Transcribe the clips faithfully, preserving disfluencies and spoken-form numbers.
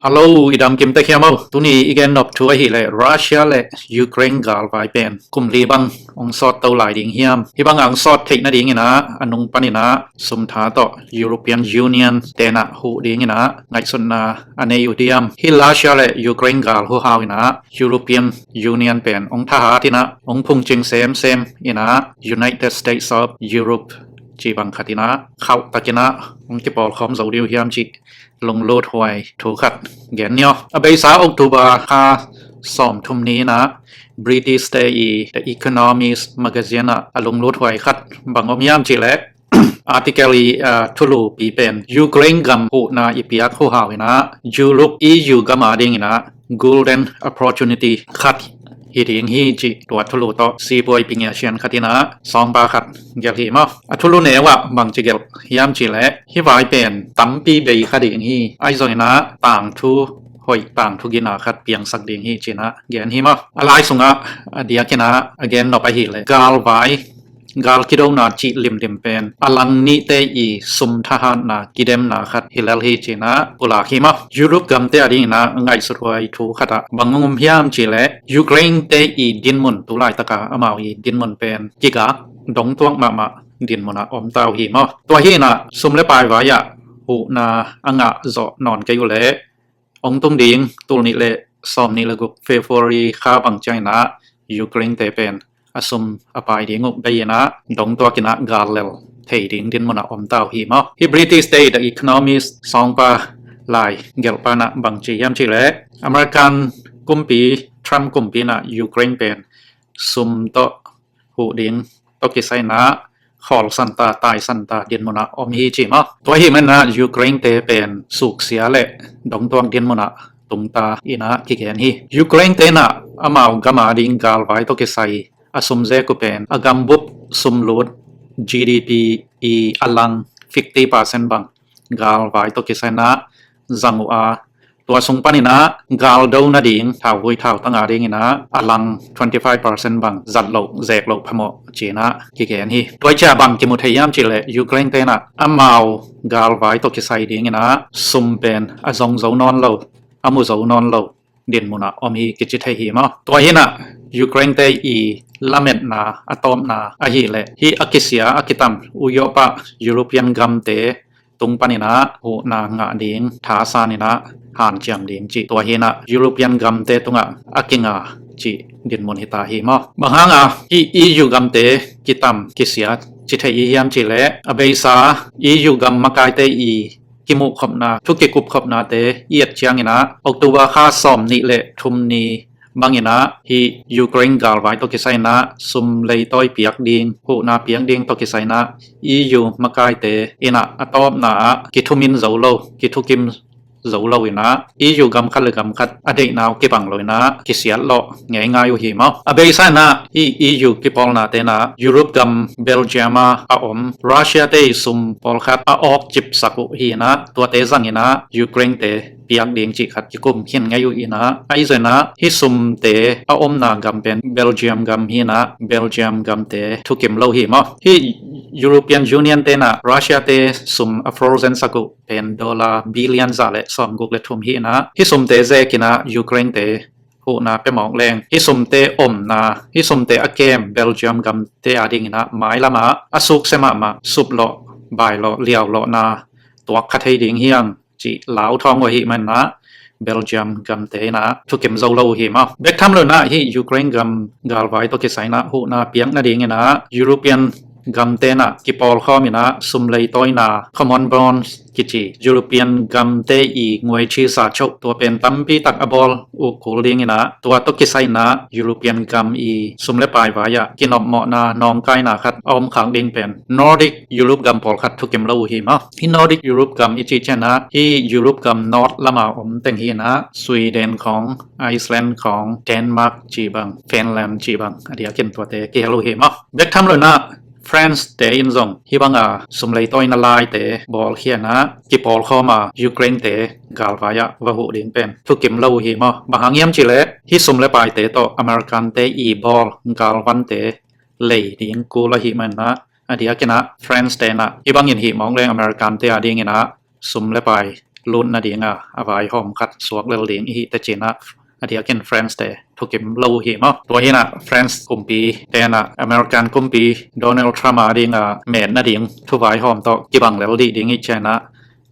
Hello, i dam kim tek hiam aw? Tuni i gen nop thu ahih leh Russia le Ukraine galvai pen kum li bang hong sawt to lai ding hiam? Hih bang hong sawt theih nadingin ah a nung panin ah sum tha tawh European Union te'n ah huh dingin ah ngaihsutna a nei uh diam? Hih Russia le Ukraine gal huhau in ah European Union pen hong thahat in ah hong phungcing semsem in ah United States of Europe cih bang khat in ah khauh takin ah hong kipawlkhawm zo ding uh hiam cih lunglut huai thu khat gen ni aw. A beisa October kha sawmthum ni in ah British te i The Economist magazine ah a lunglut huai khat bang om hiam cih leh article i, ah, thulupi pen Ukraine gam huhna i piak huhau in ah Europe, E U gam adingin ah golden opportunity khat hi ding hi cih tua thulu tawh sipuai pingia sian khat in ah sawngpa khat gelh hi maw. A thulu neu ah bangci gelh hiam cih leh hih vai pen tampi bei kha ding hi. Ahi zongin ah tangthu hoih, tangthu gina khat piangsak ding hi ci-in ah gen hi maw. A lai sungah a diakin ah a gen nop ahih leh galvai, gal kidona cih limlim pen a lang nihte i sum thahatna kidemna khat hi lel hi ci-in ah pulak hi maw. Europe gamte adingin ah ngaihsut huai thu khat ah bang hong om hiam cih leh Ukraine te i dinmun, tu laitak a amau i dinmun pen kigak dongtuak mahmah dinmun ah om ta uh hi maw. Tua hi in ah sum le pai vai ah huhna a ngah zawh nawn kei uh leh hong tung ding tul nih le sawmnih le guk February kha bang ciangin ah Ukraine te pen a sum a pai ding uh bei in ah dongtuak in ah gal lel thei ding dinmun ah om ta uh hi maw. Hih British te i The Economist sawngpa lai gelhpa in ah bangci hiam cih leh American kumpi, Trump kumpi in ah Ukraine pen sum tawh huh ding tawh kisai in ah khawlsan ta, taisan ta dinmun ah om hi ci maw. Tua ahih manin ah Ukraine te pen suksia le dongtuak dinmun ah tung ta in ah kigen hi. Ukraine te in ah amau gam ading galvai tawh kisai a sum zek uh pen a gambup sumlut G D P i a lang fifty percent bang galvai tawh kisai in ah zang uh a, tua sung panin ah galdo nading thauhui thautang adingin ah a lang twenty five percent bang zat loh, zek loh phamawh ci-in ah kigen hi. Tua ciang bang kimu thei hiam cih leh Ukraine te in ah amau galvai tawh kisai dingin ah sum pen a zong zo nawn lo, a mu zo nawn lo dinmun ah om hi kici thei hi maw. Tua hi in ah Ukraine te i lametna a tawpna ahih leh hih a kisia a kitam Europe ah, European gamte tung panin ah huhna ngah ding thasan in ah hanciam ding cih, tua hi in ah European gamte tungah a kinga cih dinmun hi ta hi maw. Bang hang a hih E U gamte kitam kisia ci thei i hiam cih leh a beisa E U gam makaite i kimuhkhopna, thu kikupkhopnate i et ciangin ah October kha sawmnih le thum ni bangin ah hih Ukraine galvai tawh kisai in ah sum leitawi piak ding, huhna piak ding tawh kisai in ah E U makaite in ah a tawpna ah kithumin zo lo, kithukim zo lo in ah E U gam khat le gam khat a deihna uh kibang lo in ah kisiat lawh ngeingai uh hi maw. A beisa in ah hih E U kipawlnate in ah Europe gam Belgium ah a om Russia te i sum pawlkhat a awk cipsak uh hi in ah tuate zang in ah Ukraine te piak ding cih khat kikum khin ngei uh in ah, ahi zongin ah hih sumte a omna gam pen Belgium gam hi in ah Belgium gamte thukim lo hi maw. Hih European Union te in ah Russia te sum a frozen sak uh pen dollar billion za le sawmguk le thum hi in ah hih sumte zek in ah Ukraine te huhna pia mawk leng hih sumte omna, hih sumte a kem Belgium gamte adingin ah mailam ah a sukse mahmah, suplawh, bailawh, liaulawhna tuak kha thei ding hi hang cih lauthawng uh ahih manin ah Belgium gamte in ah thukim zo lo uh hi maw. Bek tham lo in ah hih Ukraine gam galvai tawh kisai in ah huhna piak nadingin ah European gamte in ah kipawlkhawm in ah sum leitawina, common bonds kici, European gamte i nguaichisa choh, tua pen tampi tak a bawl uh kul dingin ah tua tawh kisai in ah European gam i sum le pai vai ah kinopmawhna nawngkaina khat a om khak ding pen Nordic Europe gam pawlkhat thukim lo uh hi maw. Hih Nordic Europe gam i cih ciangin ah hih Europe gam North lam a om teng hi in ah Sweden khawng, Iceland khawng, Denmark cih bang, Finland cih bang a diakin tuate kihel uh hi maw. Bek tham lo in ah France te in zong hih bang a sum leitawina laite bawlkhia in ah kipawlkhawm a Ukraine te galvai ah va huh ding pen thukim lo uh hi maw. Bang hang hiam cih leh hih sum le paite tawh American te i bawl galvante lei ding kul ahih manin ah a diakin ah France te in ah hih bangin hih mawk leng American te adingin ah sum le pai lut nadinga a vaihawm khat suak lel ding i hi te cinah a diakin France te thukim lo hi maw. Tua hinah France kumpi tenah American kumpi Donald Trump a dinga met nading thuvaihawm tawh kibang lel dih ding i cinah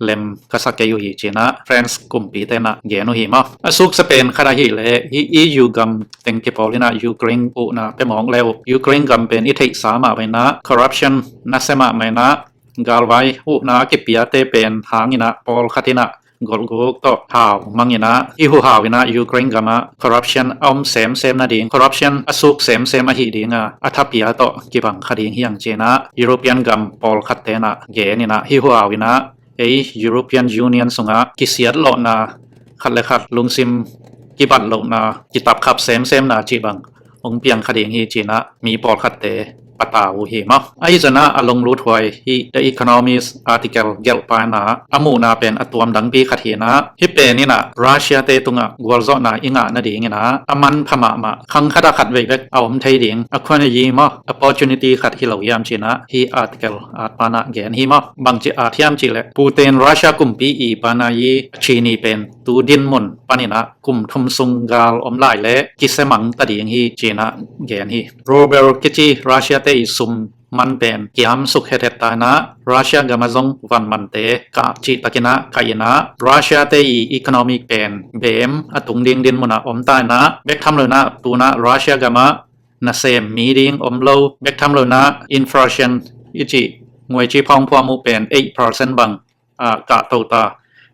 lem ka sa kei uh hi cinah France kumpi tenah gen uh hi maw. A suksa pen khat ahi le hi E U gam teng kipawl inah Ukraine uhna pemawk le uh Ukraine gam pen i theihsa mah mainah corruption nasia mah mainah galvai uhna a kipiate pen hanginah pawlkhat inah golhguk tawh hau manginah i huhau inah Ukraine gamah corruption a om semsem nading, corruption a suk semsem ahi dinga a thapia tawh kibang kha ding hiang cinah European gam pawlkhat tenah gen inah hi huhau inah ei European Union sungah kisiat lawhna khat le khat lungsim kibat lohna kitapkhap semsemna cih bang hong piang kha ding hi cinah mi pawlkhatte pata uh hi maw. Ahi zongah a lunglut huai hi The Economist article gelhpa inah a muhna pen a tuam dangpi khat hinah hi pen inah Russia te tungah gualzawhna i ngah nading inah a manpha mahmah khang khatah khat vei bek a om thei ding a khuan a yi maw opportunity khat hi lo hiam cinah hi article atpa inah gen hi maw. Bangci at hiam cih le Putin Russia kumpi i pana yi a chini pen tu dinmun paninah kum thum sung gal om lai le kisemang ta ding hi cinah gen hi. Ruble kici Russia te i sum man pen kiam suk hethet ta inah Russia gama zong van mante kah cih takinah kah inah Russia te i economic pen beem a tung ding dinmunah om ta inah bek tham lo inah tunah Russia gamah nasem mi ding om lo bek tham lo inah inflation i cih nguaici phawngphuah muh pen eight percent bang ah, kahto ta.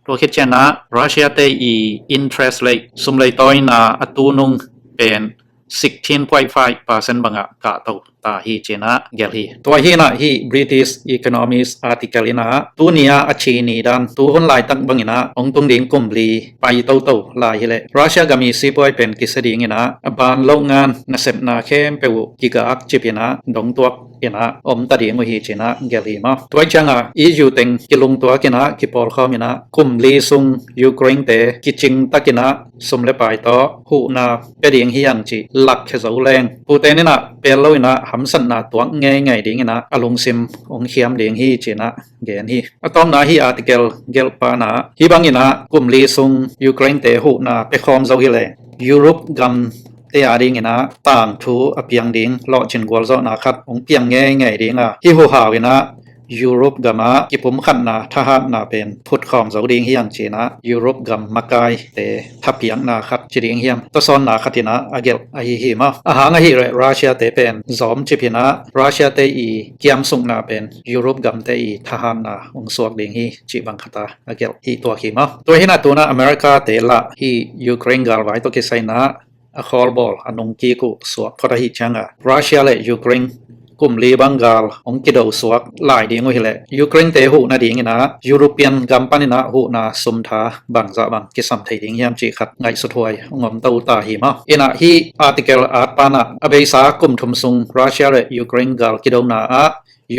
Tua khit cianah Russia te i interest rate sumleitawi inah a tunung pen sixteen point five percent bangah kahto ta hi cinah gelh hi. Tua hinah hi British Economist article inah tuni a a chini dan tuhun laitak banginah hong tung ding kum li pai toto lai hileh Russia gam i sipuai pen kisia dinginah a ban loh ngan nasepna khempeuh uh kigak cip inah dongtuak inah om ta ding uh hi cinah gelh hi maw. Tua ciangah E U teng kilungtuak inah kipawlkhawm inah kum li sung Ukraine te kicing tak inah sum le pai tawh huhna pia ding hiang cih lakkhia zo leng Putin inah pel lo inah hamsatna tuak ngeingei ding inah a lungsim hong khiam ding hi cinah gen hi. A tawpna hi article gelhpa inah hi bang inah kum li sung Ukraine te huhna pia khawm zo hileh Europe gam te a dinginah tangthu a piang ding lawhcin gualzawhna khat hong piang ngeingei dinga hi huhau inah Europe gamah kipumkhatna thahatna pen phutkhawm zo ding hiang cinah Europe gam makaite thapiakna khat ci ding hiam tawsawnna khat inah a gelh ahi hi maw. A hang ahi reh Russia te pen zawm cip inah Russia te i kiamsukna pen Europe gamte i thahatna hong suak ding hi cih bang khata a gelh hi tuak hi maw. Tua hinah tunah America te lah hi Ukraine galvai tawh kisai inah a khawlbawl a nungkik uh suak phot ahi cianga Russia le Ukraine kum li bang gal hong kido suak lai ding uh hileh Ukraine te huh nadinginah European gam paninah huhna sumtha bangzah bang kisam thei ding hiam cih khat ngaihsut huai hong om to ta hi maw. Inah hi article atpa inah a beisa kum thum sung Russia le Ukraine gal kidona ah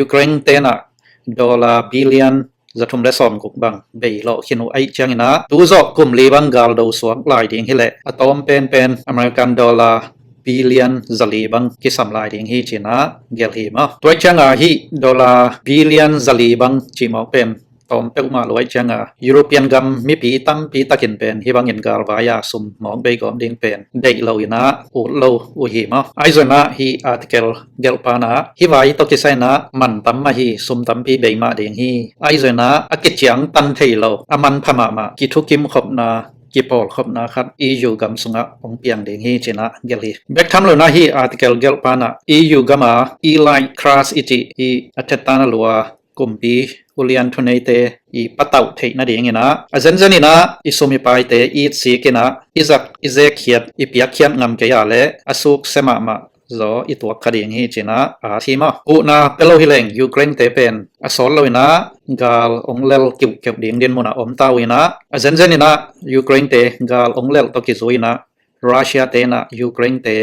Ukraine tenah dollar billion zathum le sawmguk bang bei lawh khin uh aih cianginah tuzawh kum li bang gal do suak lai ding hileh a tawm penpen American dollar billion zali bang kisam lai ding hi cinah gelh hi maw. Tuai cianga hi dollar billion zali bang cimawk pen tawm peuhmah luai cianga European gam mipi tampi takin pen hi bangin galvai a sum mawk bei gawm ding pen deih lo inah ut lo uh hi maw. Ahi zongah hi article gelhpa inah hi vai tawh kisai inah man tam mah hi sum tampi bei mah ding hi. Ahi zongah a kiciang tan thei lo a manpha mahmah kithukim khopna kipawlkhopna khat E U gam sungah hong piang ding hi cinah gelh hi. Bek tham lo inah hi article gelhpa inah E U gama elite class i cih hi a thettana lua kumpi ulian thuneite i patauh theih nadinginah a zenzen inah i sum i paite i itsik inah i zak i zekkhiat i piakkhiat ngam kei a le a sukse mahmah zaw i tuak kha ding hi cinah a thim a. Huhna pia lo hileng Ukraine te pen a sawt lo inah gal hong lel kiuhkeuh ding dinmunah om ta uh inah a zenzen inah Ukraine te gal hong lel tawh kizui inah Russia te inah Ukraine te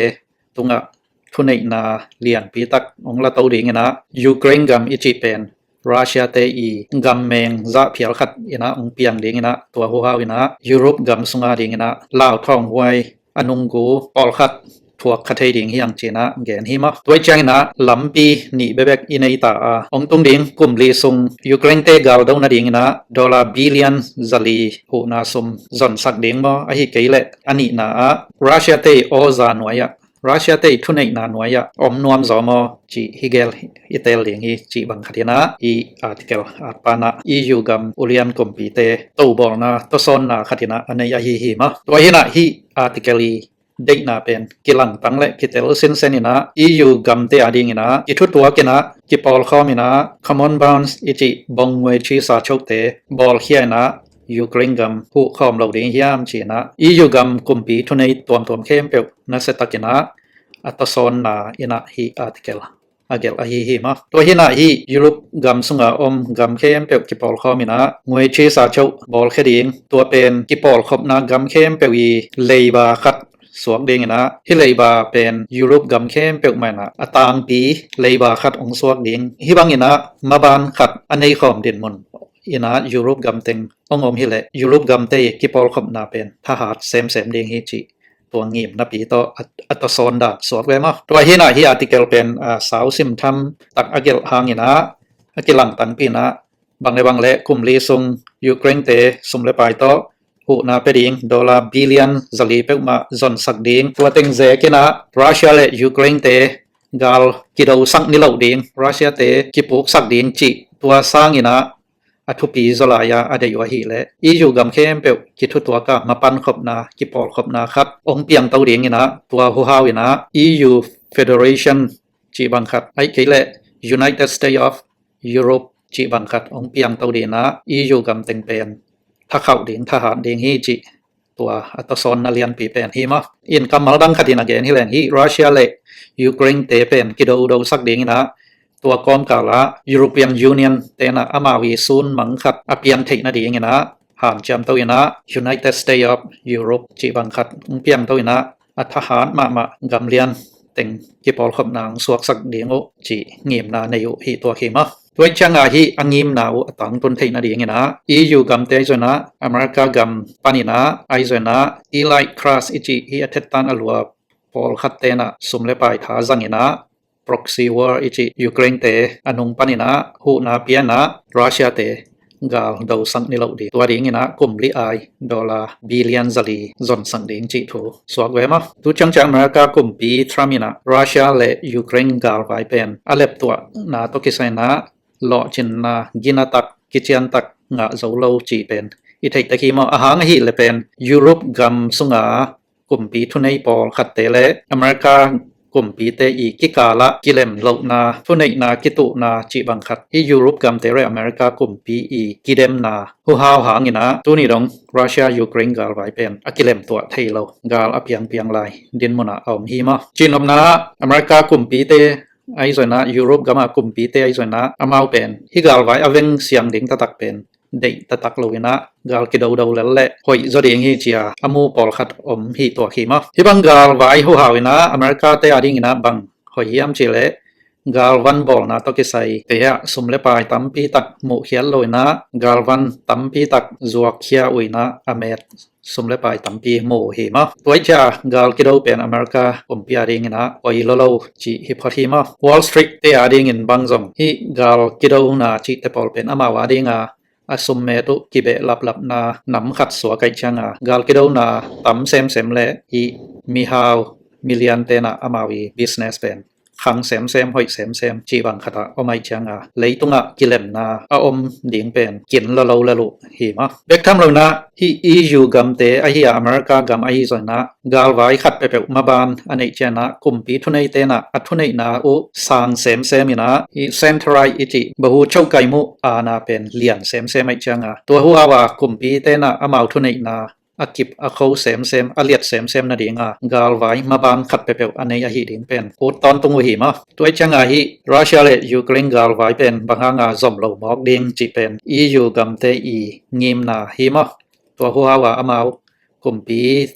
tungah thuneihna lianpi tak hong la to dinginah Ukraine gam i cih pen Russia te i gammeng zahphial khat inah hong piang dinginah tua huhau inah Europe gam sunga dinginah lauthawng huai a nunggu pawlkhat phuak kha thei ding hi hang ci-in ah gen hi maw. Tua ciangin ah lampi nih bekbek i nei ta a, hong tung ding kum li sung Ukraine te gal do nadingin ah dollar billion zali huhna sum zonsak ding maw, ahih kei leh a nihna ah Russia te aw za nuai ah, Russia te thuneihna nuai ah om nuam zaw maw cih hi gel i teel ding hi cih bang khat in ah, hih article a pan ah E U gam ulian kumpite tobawlna tawsawnna khat in ah a nei ahi hi maw. Tua hi in ah hih article i deihna pen kilangtang le kitel sinsen in ah E U gamte a dingin ah kithutuak in ah kipawlkhawm in ah common bonds i cih bawng ငွေချေးစာချုပ် te bawlkhia in ah Ukraine gam huhkhawm lo ding hiam ci-in ah E U gam kumpi thunei tuamtuam khempeuh nasia takin ah a tawsawnna in ah hih article a gelh ahi hi maw. Tua hi in ah hih Europe gam sunga om gam khempeuh kipawlkhawm in ah ငွေချေးစာချုပ် bawlkhia ding, tua pen kipawlkhopna gam khempeuh i leiba khat suak dingin ah hih leiba pen Europe gam khempeuh mah in ah a tangpi leiba khat hong suak ding. Hih bangin ah maban khat a neikhawm dinmun in ah Europe gam teng hong om hi leh Europe gamte i kipawlkhopna pen thahat semsem ding hi cih tua ngimnapi tawh a, a tawsawn dan suak ve maw. Tua hi in ah hih article pen, a, sau simtham tak a gelh hangin ah a kilangtangpi in ah bang le bang le kum li sung Ukraine te sum le pai tawh huhna pia ding dollar billion zali peuhmah zonsak ding. Tua teng zekin ah Russia le Ukraine te gal kidosak niloh ding, Russia te kipuksak ding cih tua sangin ah a thupi zaw lai-a a deih uh ahih leh E U gam khempeuh kithutuak a mapankhopna, kipawlkhopna khat hong piangto dingin ah tua huhau in ah E U Federation cih bang khat, ahih kei leh United States of Europe cih bang khat hong piangto dingin ah E U gam teng pen thakhauh ding, thahat ding hi cih tua a tawsawnna lianpi pen hi maw. In kammal dang khat in a gen hi leng hih Russia le Ukraine te pen kidodosak dingin ah tua kawmkal ah European Union ten ah amau i sun mang khat a pian theih nadingin ah hanciamto in ah United States of Europe cih bang khat hong piangto in ah a thahat mahmah gamlian teng kipawlkhopna hong suaksak ding uh cih ngimna nei uh hi tuak hi maw. Tua ciang a hih a ngimna uh a tangtun theih nadingin ah E U gamte ahi zongin ah America gam panin ah ahi zongin ah elite class i cih hih a thettan a lua pawlkhat ten ah sum le pai tha zangin ah proxy war i cih Ukraine te a nung panin ah huhna pia in ah Russia te gal dosak niloh ding, tua dingin ah kum li ai dollar billion zali zonsak ding cih thu suak ve maw. Tu ciangciang America kumpi Trump in ah Russia le Ukraine galvai pen a leptuahna tawh kisai in ah lawhcinna ginatak kiciantak ngah zo lo cih pen i theih tek hi maw. A hang ahih leh pen Europe gam sunga kumpi thunei pawlkhatte le America kumpite i kikal ah kilem lohna, thuneihna kituhna cih bang khat hih Europe gamte le America kumpi i kidemna huhau hangin ah tuni dong Russia Ukraine galvai pen a kilemtuah thei lo, gal a piangpiang lai dinmun ah a om hi maw. Cihnopna ah America kumpite ahi zongin ah Europe gam a kumpite ahi zongin ah amau pen hih galvai a veng siang ding taktak pen deih taktak lo in ah gal kidodo lel leh hoih zaw ding hi ci-a a mu pawlkhat om hi tuak hi maw. Hih bang galvai huhau in ah America te a dingin ah bang hoih hiam cih leh galvan bawlna tawh kisai te ah sum le pai tampi tak muhkhiat lo in ah galvan tampi tak zuakkhia uh in ah a met sum le pai tampi mu uh hi maw. Tua ahih ciang gal kido pen America kumpi a dingin ah hoih lua lo cih hi phot hi maw. Wall Street te a dingin bang zong hih gal kidona cihte pawl pen amau a dinga a summet uh kibeh laplapna nam khat suak ahih cianga gal kidona tam semsem le hih mihau milian tenah amau i business pen khang semsem, hoih semsem cih bang khatah om ahih cianga leitungah kilemna a om ding pen kin lua lo lel uh hi maw. Bek tham lo in ah hih E U gamte ahi a America gam ahi zongin ah galvai khat peuhpeuh maban a neih ciangin ah kumpi thunei tenah a thuneihna uh sang semsem in ah hih centralized i cih ဗဟိုချုပ်ကိုင်မှုအာဏာ pen lian semsem ahih cianga tua huhau a kumpi tenah amau thuneihna a kip a kho semsem, a liat semsem nadinga galvai maban khat peuhpeuh a nei ahi ding pen ut tawntung uh hi maw. Tua ahih cianga hih Russia le Ukraine galvai pen bang hanga zom lo mawk ding cih pen E U gamte i ngimna hi maw. Tua huhau a amau kumpi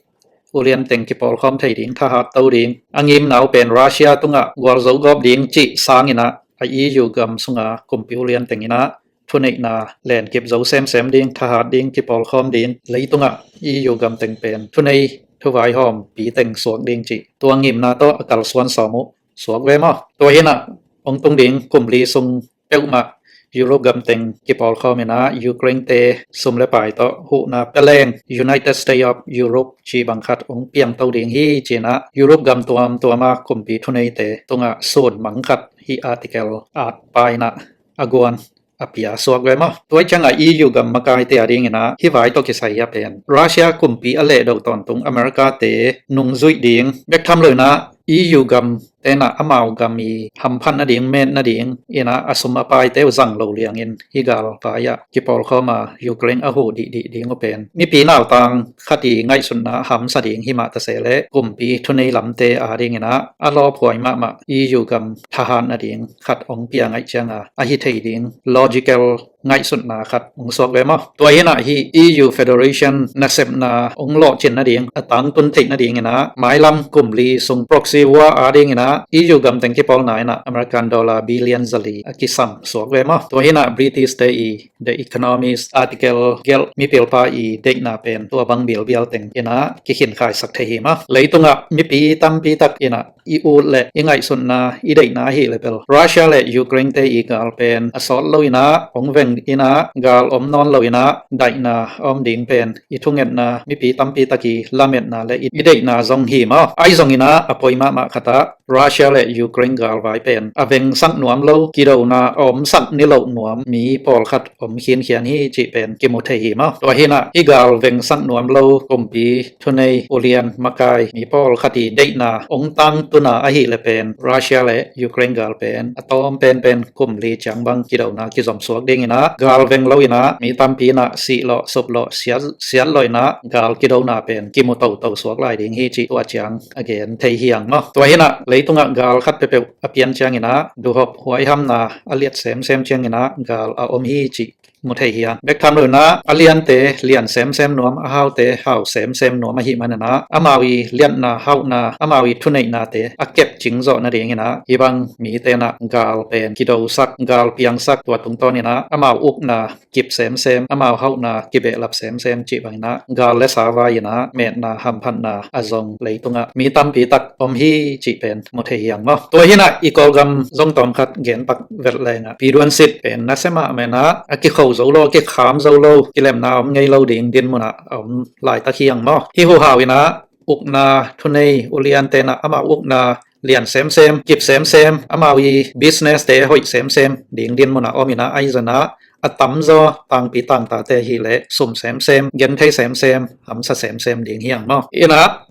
ulian teng kipawlkhawm thei ding, thahat to ding a ngimna uh pen Russia tungah gualzo gawp ding cih sangin ah a E U gam sunga kumpi ulian tengin ah thuneihna lenkip zo semsem ding, thahat ding, kipawlkhawm ding, leitungah E U gam teng pen thunei thuvaihawmpi teng suak ding cih tua ngimna tawh a kalsuan sawm uh suak ve maw? Tua hinah hong tung ding kum li sung peuhmah Europe gam teng kipawlkhawm inah Ukraine te sum le pai tawh huhna peleng United States of Europe cih bang khat hong piangto ding hi cinah Europe gam tuamtuama kumpi thuneite tungah sun mang khat hih article at pa inah a guan a pia suak ve maw? Tua ciangah E U gam makaite a dinginah hih vai tawh kisai a pen Russia kumpi a lehdo tawntung America te nungzuih ding bek tham lo inah E U gam tenah amau gam i hamphat nading met nading inah a sum a paite uh zang lo liangin hih gal vai-ah kipawlkhawm a Ukraine a huh dihdih ding uh pen mipi nautang khat i ngaihsutna hamsa ding himah tase le kumpi thunei lamte a dinginah a lawphuai mahmah E U gam thahat nading khat hong pia ngaih cianga a hi thei ding logical ngaihsutna khat hong suak ve maw? Tua hinah hih E U Federation nasepna hong lawhcin nading a tangtun theih nadinginah mailam kum li sung proxy war a dinginah E U gam teng kipawlna inah American dollar billion zali a kisam suak ve maw? Tua hinah British te i The Economist article gelh mipilpa i deihna pen tua bang bilbial teng inah kikhinkhaisak thei hi maw? Leitungah mipi tampi tak inah i ut le i ngaihsutna i deihna ahih le bel Russia le Ukraine te i gal pen a sawt lo inah hong veng inah gal om nawn lo inah daihna a om ding pen i thungetna mipi tampi tak i lametna le i deihna zong hi maw? Ahi zong inah a poi mahmah khatah Russia le Ukraine gal vai pen a vengsak nuam lo kidona a omsak niloh nuam mi pawlkhat om khinkhian hi cih pen kimu thei hi maw? Tua hinah hih gal vengsak nuam lo kumpi thunei ulian makai mi pawlkhat i deihna hong tangtuna ahih le pen Russia le Ukraine gal pen a tawm penpen kum li ciang bang kidona kizom suak dinginah gal veng lo inah mi tampi inah sihlawh suplawh siat, siatlawh inah gal kidona pen kimu toto suak lai ding hi cih tua ciang a gen thei hiang maw? Tua hinah leitungah gal khat peuhpeuh a pian cianginah duhop huaihamna a liat semsem cianginah gal a om hi cih mu thei hiang. Bek tham lo inah a liante lian semsem nuam, a haute hau semsem nuam ahih maninah amau i liatna hauhna, amau i thuneihnate a kepcing zawh nadinginah hih bang mite inah gal pen kidosak, gal piangsak, tua tungtawninah amau ukna kip semsem, amau hauhna kibehlap semsem cih banginah gal le sa vai inah metna hamphatna a zong leitungah mi tampi tak om hi cih pen mu thei hiang maw? Tua hinah i Kawlgam zong tawmkhat gen pak vet lengah piduansit pen nasia mahmah inah a kikho zo lo, a kikham zo lo, kilemna om ngei lo ding dinmunah a om laitak hiang maw? Hih huhau inah ukna thunei ulian tenah amau ukna lian semsem, kip semsem, amau i business te hoih semsem ding dinmunah om inah ahi zonah a tamzaw tangpi tangtate hileh sum semsem, genthei semsem, hamsa semsem ding hiang maw? Inah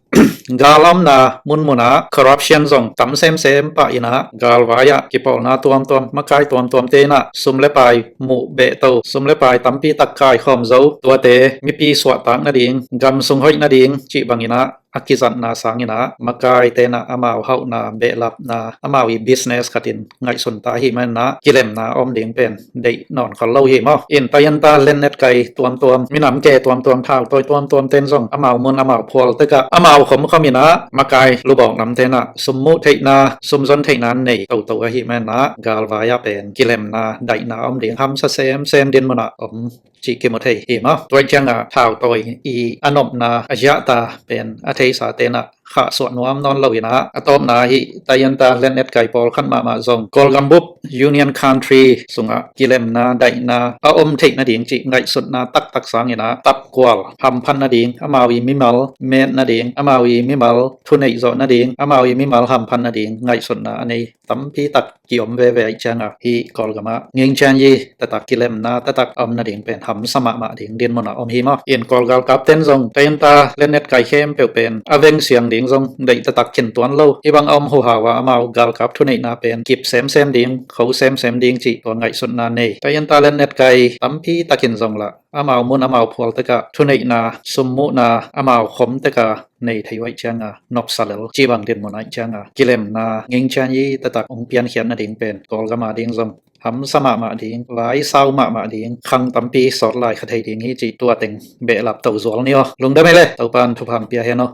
gal omna munmunah corruption zong tam semsem pah inah gal vai-ah kipawlna tuamtuam, makai tuamtuam tenah sum le pai muh behto, sum le pai tampi tak kaikhawm zo, tuate mipi suahtak nading, gam sung hoih nading cih banginah a kizatna sanginah makai tenah amau hauhna behlapna, amau i business khatin ngaihsun ta ahih maninah kilemna om ding pen deih nawn khol lo hi maw? In tayanta lennet kai tuamtuam, minam ke tuamtuam, thautawi tuamtuam ten zong amau mun amau phual tekah amau khomkhom inah makai lubawk lam tenah sum muh theihna, sum zon theihna nei toto ahih maninah gal vai-ah pen kilemna daihna om ding hamsa semsem dinmunah om cih kimu thei hi maw? Tua ciangah thautawi i a nopna a ziahta pen a theisa tenah khahsuah nuam nawn lo inah a tawpna hih tayanta lennet kai pawlkhat mahmah zong Kawlgam bup Union Country sungah kilemna daihna a om theih nading cih ngaihsutna taktak sanginah tapkual hamphat nading, amau i mimal met nading, amau i mimal thuneih zawh nading, amau i mimal hamphat nading ngaihsutna a nei tampi tak kiom veve ahih ciangah hih Kawlgamah ngingcian yi taktak kilemna taktak a om nading pen hamsa mahmah ding dinmunah om hi maw? In Kawl galkap ten zong tayanta lennet kai khempeuh pen a veng siang ding zong deih taktak khin tuan lo. Hih bang a om huhau ah amau galkap thuneihna pen kip semsem ding, kho semsem ding cih tua ngaihsutna nei. Tayanta lennet kai tampi takin zong lah amau mun amau phual tekah thuneihna, sum muhna amau khom tekah nei thei uh ahih cianga nopsa lel cih bang dinmun ahih cianga kilemna ngingcian yi taktak hong piankhiat nading pen Kawlgam a ding zong hamsa mahmah ding, vaisau mahmah ding, khang tampi sawt lai kha thei ding hi cih tua teng behlap to zual ni aw. Lungdam hi le, Topan thupha hong pia hen aw.